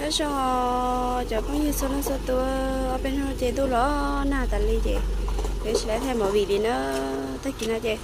Nyob zoo cov phooj ywg txhua leej txhua tus, ob peb hnub ces ntuj los nag tas li ces peb tsis tau thaij movie li na. Tag kis no ces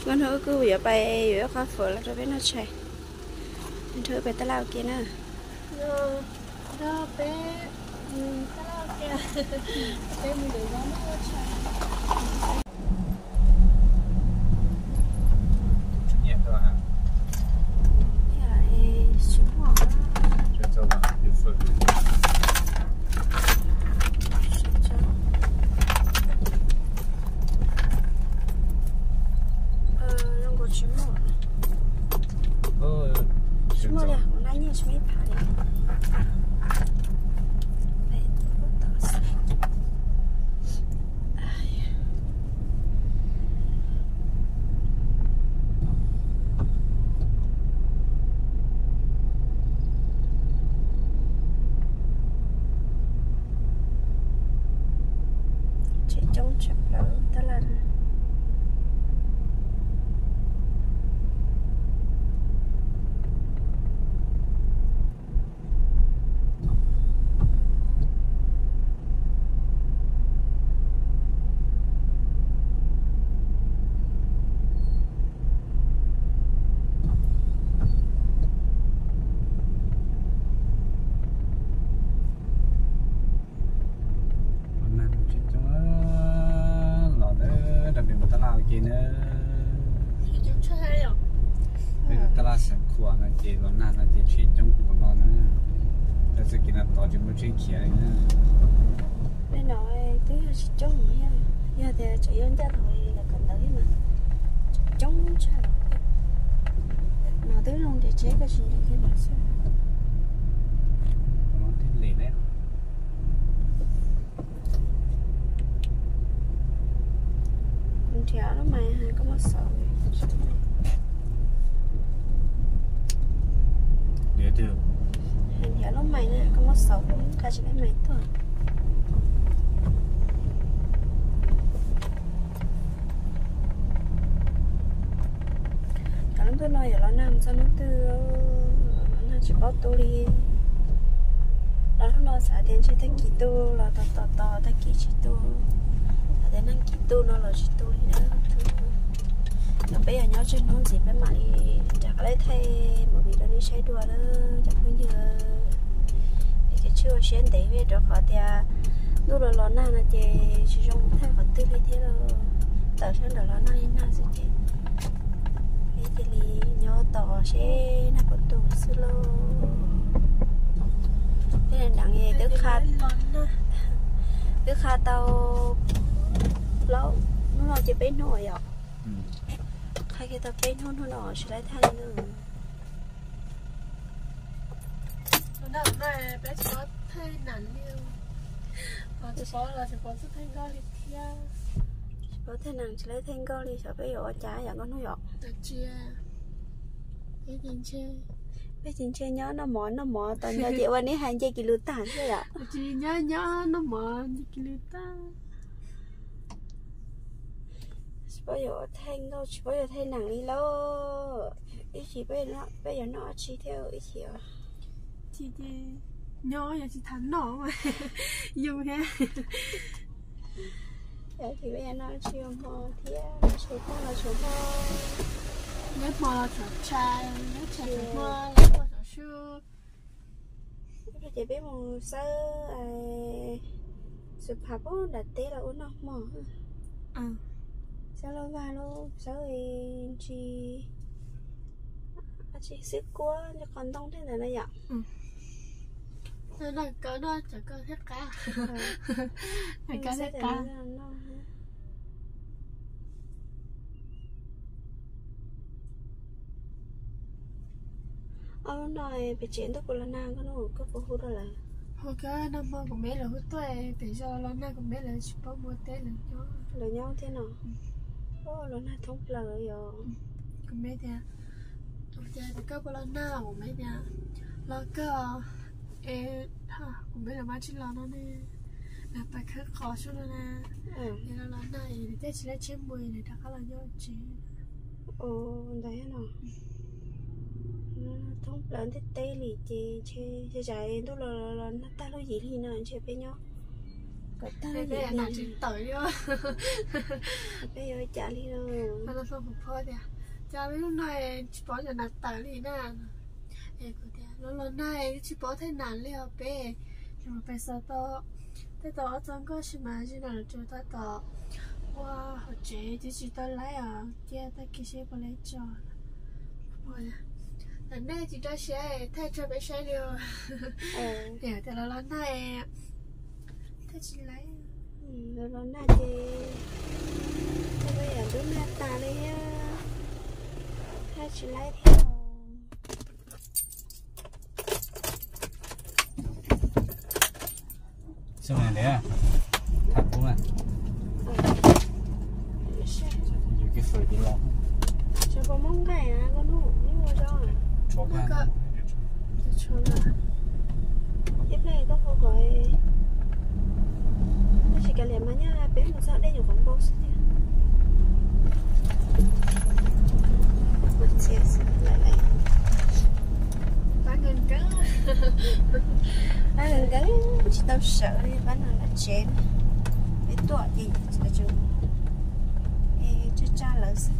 nkauj hnub wb kuj yuav pais yuav ib qho fawm los rau peb noj tshais, nrog wb pais taj laj ua ke na. Zoo nkaus tsis muaj, tsis muaj li, kuv nab nyiaj tsis muaj ib phav li. Tsheb coob tshaj plaws tab laj. Los nag tsheb coob, los ntawd rau pem mus taj laj ua ke na. Peb mus taj laj Xeev Khuam no ces los nag no ces tsheb coob ua luaj no na. Txoj kev no tod tsis muaj tsheb khiav li na. Li no twb yog tsis coob, yog tias tseem yuav ncaj nraim li lawv kawm ntawv thiab mas coob tshaj. No twb zoo tias tsheb koj tsis nres kiag no xwb. Kuv nrhiav lub mais koj muab xauv. Hais nrhiav lub mais na, koj muab xauv, qab tsis lub mais tuaj. Cov lub ntuj no yuav los nag mus txog hnub twg, los nag tsis paub tu li. Los hnub no xav tias ntshe tag kis tu los tos tos tos tag kis tsis tu, xav tias nag kis tu no los tsis tu li na. Yog peb yog nyob tsawg hnub ntxiv peb mam li rov qab thaij movie rau nej saib dua na cov phooj ywg. Es ces tsis ua siab ntev rau qhov tias ntuj los los nag no ces tsis zoo mus thaij qhov twg li thiab lauj. Tawm sab nraud los nag li nag xwb ces peb cia li nyob tos seb nag puas tu xwb lauj. Tej nrees twb qha, twb qha tau plaub hnub no ces peb hnub yom. Qha kiag tau peb hnub, hnub no tsis laib thaij li na. Peb tsis paub thaij nees li, tsis paub los tsis paub txawj thaij nkauj li thiab. Tsis paub thaij nees tsis laib thaij nkauj li, xyov peb yuav ua cas yom nkauj hnub yom. Peb ces ntshe nyob noj mov noj mov tos nco ces ua neb hais nce kis lus tag thiab yom. Tsis nyob nyob noj mov nce kis lus tag. Tsis paub yuav thaij nkauj tsis paub yuav thaij nees li lauj. Ib chim peb yuav noj dab tsi thiab ib chim. Tsis ces nyob yog tsis tham noj mas yus thiab. Yog tsis peb yuav noj dab tsi ua hmo thiab, noj tshais tag los tshuav hmo, noj hmo los tshuav tshais, noj tshais tshuav hmo, los noj tshuav su. Ces peb mus xawb xus phas pem nram teb los ua noj hmo. Xawb lauj vag lub xawb ntsis, dab tsi xwb kuab ntsej qos ntoo tej ntawd na yom. Noj kawg noj cov kawg thiaj qab. Kawg thiaj qab. Ob hnub no pem tsev ntuj puas los nag koj, koj puas hu rau lawv? Hu kawg, nag hmo kuv me lawv hu tuaj, pem zos los nag kuv me lawv tsis paub mus teb lawv nyob. Lawv nyob thiab no. Los nag thoob plaws yom. Kuv me tias, kuv tias koj puas los nag, kuv me tias los kawg. Es kuv me lawv mas tsis los no ne, lawv pais khawb qos sub no na. Es los los nag es nws thiaj tsis laib tsheb mus, nws rov qab los nyob tsev. Ntawd no. Thoob plaws ntiaj teb li ces ntshe zam ntuj los los nag tag lub yim li no ntshe peb nyob kom tag lub yim li. Peb yuav ua cas li no? Tias cov lub nag tsis pom cov nas tawm li na. Kuv tias los los nag tsis pom thaj nas li os peb. Yus pais xav tau, tej tau ob txog nkoj sis mas zim no los tsuas tau tom ua hauv tsev ces tsis tau laib os, cia tag kis seb puas laib tso. Tam nej tsis rau siab thaij tso peb saib li. Tias los los nag thaj tsis laib, los los nag ces thaj peb yam lub nag tas li thiab, thaj tsis laib thiab. Xyoo no ntev, tham pub na. Yus ces fawm ces los. Tsis pom muab nqaij koj nug ib ua zoo. Tshuav koj, tshuav koj, ib pliag koj hu kom, tab sis kav liam mas nyaj peb mus txog dej nyuam qhuav npau xwb thiab. Pab nkees nkees, pab nkees nkees tsis tau sawv li, pab no lawv tsev, peb tuaj ces tsis tau tsum, tsaj tsaj lawv xwb.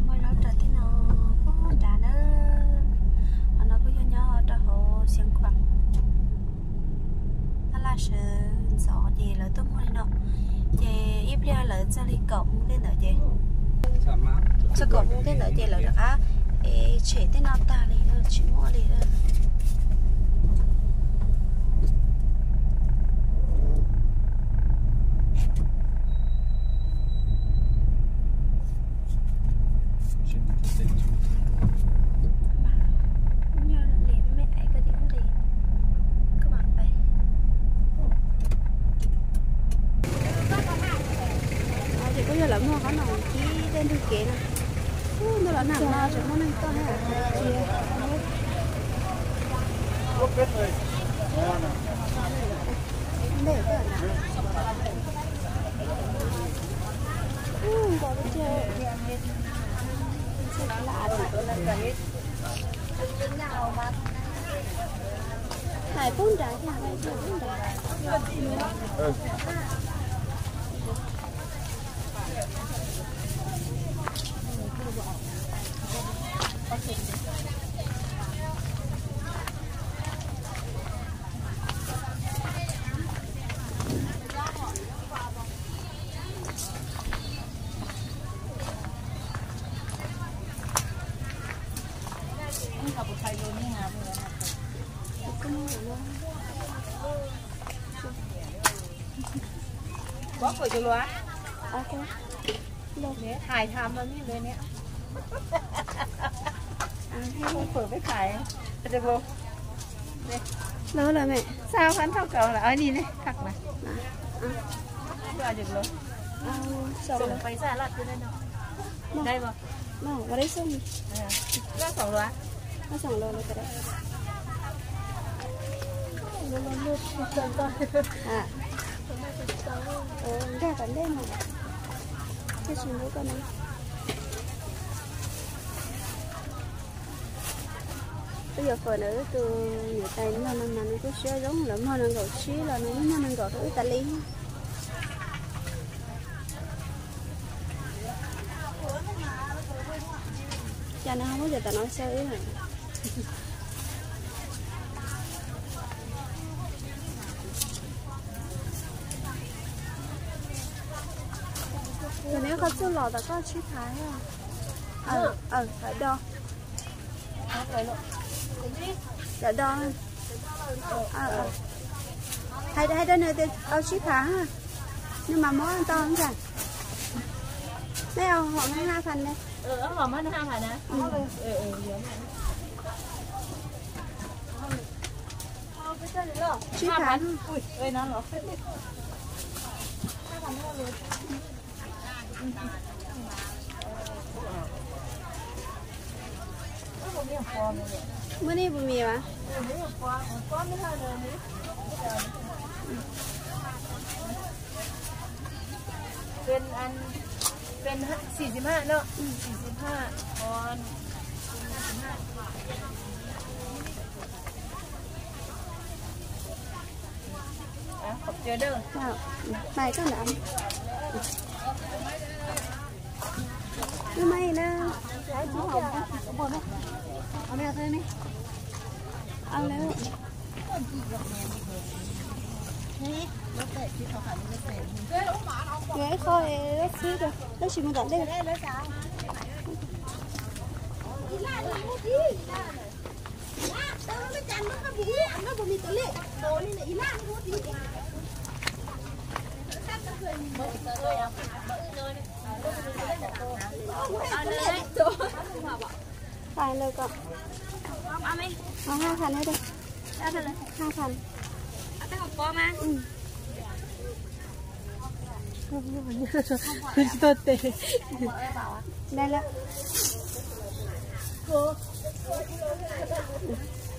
Muaj zaub rau tib no puag nrad na. Qhov no kuj yog nyob rau hauv Xeev Khuam. Tab laj sawv ntxov ces lawv tuaj muag li no, ces ib pliag lawv txog li kaum moos tej ntawd ces, txog kaum moos tej ntawd ces lawv rov qab tshem tej no tag li, tsis muaj li. Ces kuj yog lawv muag qhov no kib tej ntug kev no. Ub, ntuj los nag no tseem muaj neeg tuaj thiab. Hais pub nrad thiab, hais pub nrad. Hais tham no nib lawv ne. Phim peb hais. Lawv lawm mem. Sao phab thauj kaus lawm ni ne, khaj mas. Đây không? Đây không? Laj xoom lus. Laj xoom lus lawm. Nkag tom ntej no. Thiaj tsis hlub koj ne. Wb yuav fawm ntawm wb tus niam tais no no mas nws kuj siab zoo, lawv muag nees nkaum tsib los nws yeej muag nees nkaum rau wb tas li. Cas nws ho muab cov tam no xyaw wb lawm. Ces nws qhov txuj los tom koj tsib phav. Aw, aw, tawm do. Tawm do. Hais, hais rau nws tias tau tsib phav, nws mam muab tau ntag. Nej au hom nws ha phas ne. Tsib phav. Muaj nej puas mis as? Peb, peb, xis xib haj no, xis xib haj, peb. Qhov cawv dawb. Maiv koj ntawd. Wb maiv na. Ao lawm. Yuav ib qho es lub xwb, lub tsis mus tom ntej. Tag lawm koj.เอาห้าพันให้ด้วย ห้าพัน เอาแต่ของปอมา อืม ได้แล้ว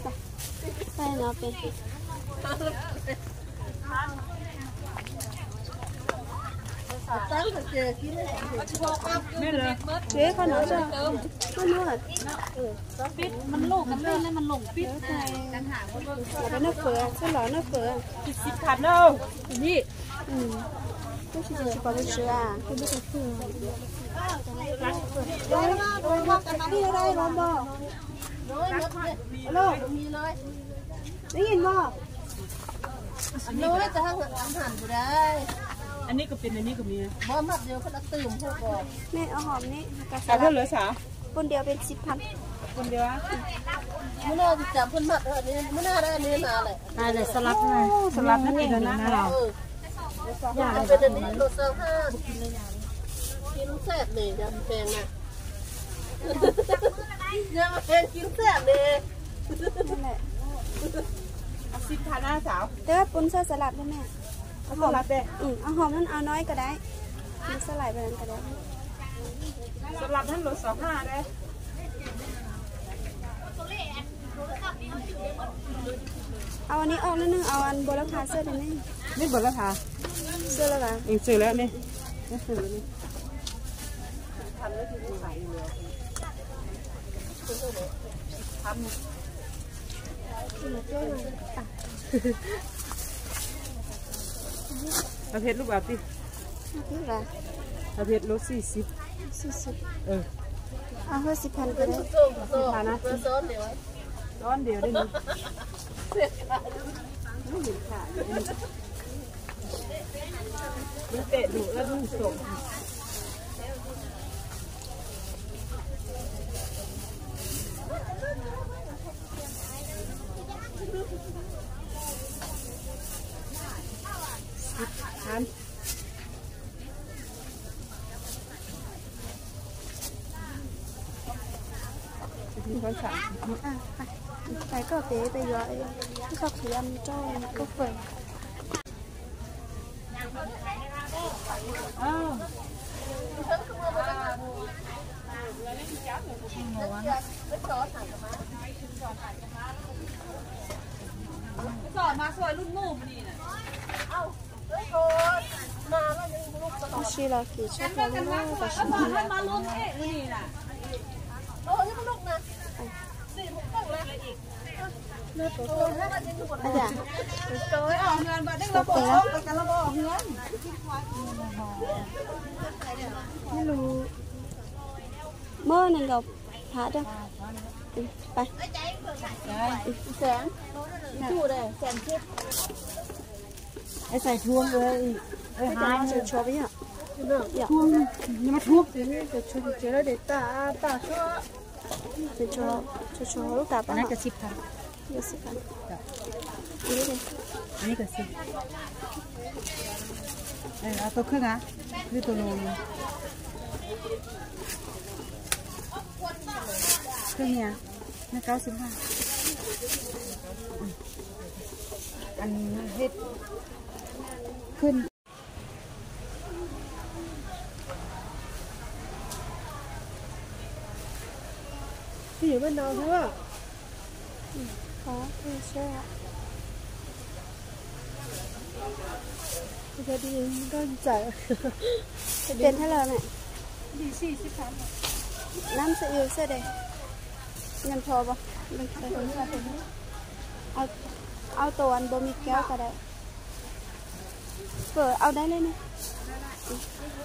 ไป ไปเนาะ ไป Dej qhov no tso. Qhov no. Pib, mas loj, mas loj, mas loj pib. Peb noj fawm, txhob los noj fawm. Tsis tau, tsis tsis pom lub tsev a. Alo, alo, alo. Nws, ăn hẳn của đây. Anh ấy có tiền, anh ấy có mì. Bó mắt vô có đãตื่n thôi kìa. Nè, ao hòm nè. Cà phê lửa xả. Pun điều bên xịt phản. Pun điều á. Bữa nay thì chả phun mặt rồi, nên bữa nay đây nên là lại. Này là salad này. Ồ, salad nó pin rồi nè. Ừ. Dạ, là bên đây lột xả ha. Chín sẹt này, dăm phèn nè. Dăm phèn chín sẹt này. Xịt phản á sao? Tớ pun sa salad luôn nè. Ăn hòm. Salad đây. Ừ, ăn hòm nó ăn nói cái đấy. Nó sẽ lại về cái đấy. Salad nó lột xả ha đây. Au, anw ib ob lub neej, au, anw npua lab tha xwb ne. Neb npua lab tha? Xwb lawm as. Xwb lawm ne. Hauv phem lub as tij. Hauv phem lub xib xib. Xib xib. Au, hauv xib phab. Xib phab na. Đón điều đây. Lub tes lus lub tes. Pais koj pem, peb yuav ib qho qhiav mus rau koj fawm. Tab sis los kim tshaj plaws li na, tam sim no. Muab nees nkaum phav rau. Pais. Ej, xais thuab, ej, hais thuab, thuab, thuab, thuab, thuab, thuab, thuab, lub tas pab. Ej, ej, tus kheej a, tus lus kheej a, nej kaub xib phab. Ăn hết. Khuyên. Ví dụ bên đầu thôi á. Có, tôi sẽ ạ. Tôi sẽ đi con chợ. Cái tiền thế là này. Đi xì xì phán. Năm sẽ yêu sẽ đây. Nhận thò bò. Au, au tô ăn bơ mi kéo cả đấy. Phở au đấy lên này.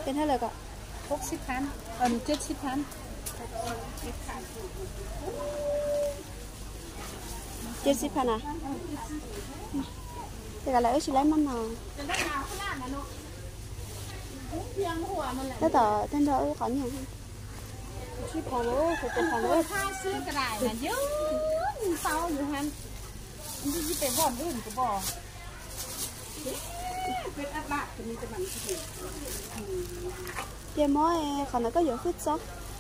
Tiền thế là có. Hốc xíp phán, ừm, chết xíp phán. Chết xíp phán à? Thế cả là ước xí lấy món nào? Thế tỏ thêm cho ước có nhiều hơn. Xíp phán nữa, phải có phán nữa. Tha xíp cái này là dữ, tao dữ hơn. Không biết cái bò nữa cái bò. Ces muab qhov ntawd koj yuav hwj txob,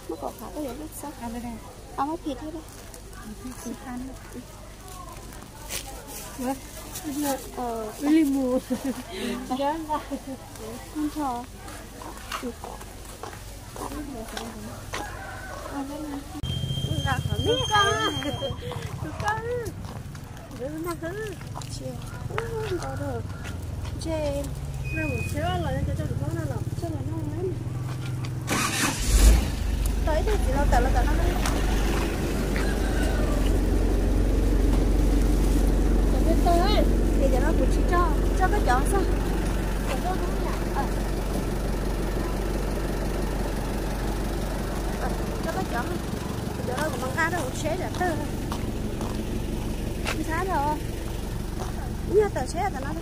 muab kaum qhov koj yuav hwj txob. Au, muab phim thiab. Tau ib tug txiv laus tawm los tawm no. Ces cov no kuv tsis tso, tso koj cov xwb. Tso koj cov, cov no kuv mam nqa rau hauv tsheb tsam tawg. Ntxhab los, yog tawm tsheb tam no.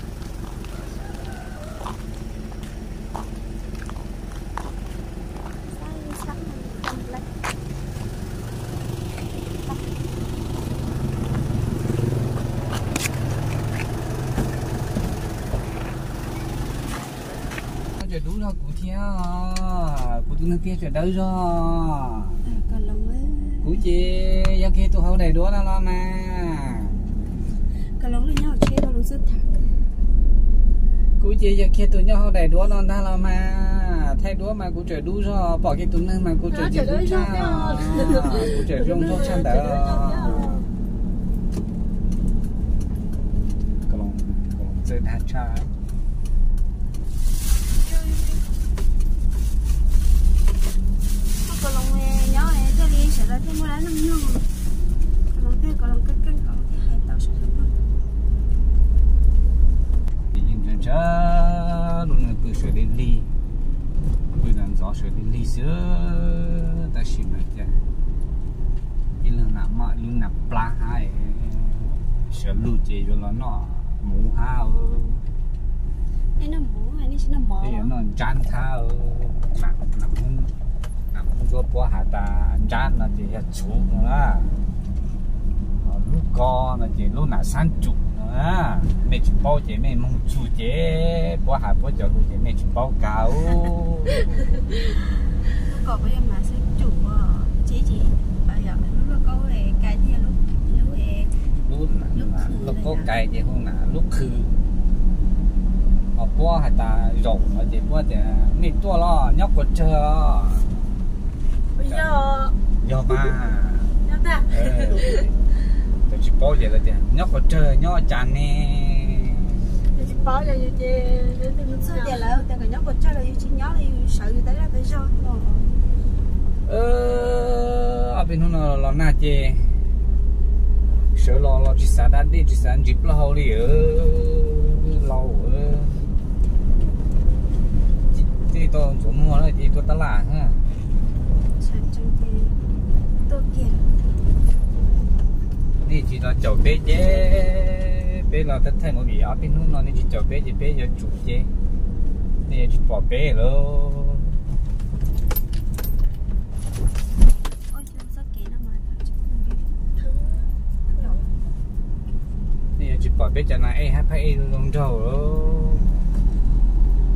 Tseem dub zog kuv thiab, kuv tus neeg tiag tseem dawb zog. Kuv ces yog kiag tus hau daim duab no los mas. Kuv ces yog kiag tus nyob hauv daim duab no ntag los mas. Thaij duab mas kuv tseem dub zog, pom kiag tus neeg mas kuv tseem tsis dub tshaj. Kuv tseem zoo zog tshaj ntawd. Txawj dag tshaj. Koj los nyob thiaj li sawv daws thiaj muaj dab neeg mloog. Koj los twb koj los keej keej koj los thiaj hais tau sawv daws mloog. Ces yeej ntshaw ntshaw lub neej pw sawv lig lig, pw ntxov ntxov sawv lig lig xwb, tab sis mas cas ib leeg nam maj lub nam plab hab, sawv lug ces yuav los noj muv hab, yuav noj ntsab hab, nam ntsuab puab has tas ntsab no ces yog txhuv no na, lub ko no ces lub nam xab cum no na. Mej tsis paub ces mej moog txug ces puab has puab cov lug ces mej tsis paub kag. Lub lauj kaub kais ces hu na lub khw. Ho puab has tas zaum no ces puab tias mej tuaj los nyob quas tsawg. Yog mas. Tsis paub ces lawv tias nyob quas tsawg nyob cas ne. Tsis paub ces yus tias lawv tias kom nyob quas tsawg los yus tsis nyob los yus sawv yus tas zaj tas zog. Ob peb hnub no los nag ces sawv los los tsis xav da dej tsis xav ntsis plaub hau li. Laus, tej tau ntxuav muag ces tuaj tab laj. Nej tsis los caum peb ces peb los thaij movie ob peb hnub no nej tsis caum peb ces peb yuav tsum ces nej yuav tsis pom peb lawm. Nej yuav tsis pom peb cov nas ej hab phab ej zoo nraug.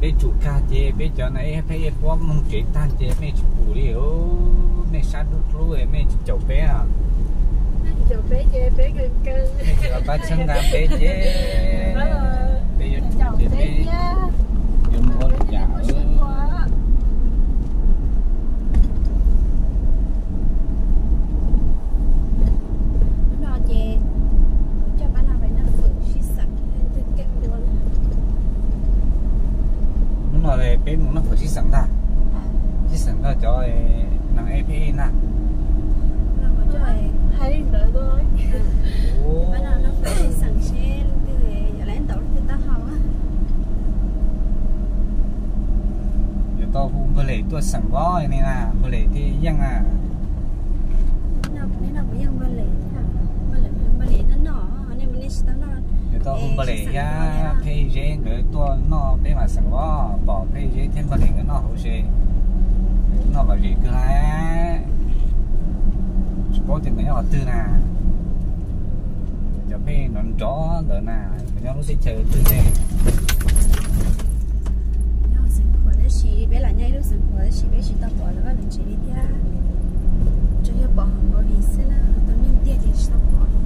Peb tsum kag ces peb cov nas ej hab phab ej puab moog tsev taag ces mej tsis pum li os. Mej sab dub dlub mej tsis caum peb os. Peb ces peb kawg kawg. Pab txhawb nqa peb ces peb yuav tsum ces peb yuav mus ua lwm yam. Hnub no ces kuv coj pab no pem noj fawm sib xeem twg keej dua na. Hnub no peb mus noj fawm sib xeem ntag, sib xeem nrog cov neeg ej peb ej na. Pab no noj fawm sib xeem seb leej twg yuav lawv ntaus leej twg taub hau. Yuav tau hu npawg Lem tuaj xeem vov ni na, npawg Lem thiaj yeej na. Npawg Lem no noj, nej tsis tau noj. Yuav tau hu npawg Lem thiab Phej Zeb nkawd tuaj noj peb mam xeem vov, pom Phej Zeb thiab npawg Lem nkawd noj hauv ces noj lom zem kawg lawm. Tsis paub tias nkawd nyob qhov twg na. Cov pheej nrov nrov ntawd na, nkawd nyob lub teb chaws twg ne? Nyob Xeev Khuam tab sis peb lam nyob ib lub Xeev Khuam tab sis peb tsis tau pom lawv vaj lawv tsev li thiab. Tsuas yog pom hauv movie xwb na, tau nyob tiag ces tsis tau pom li.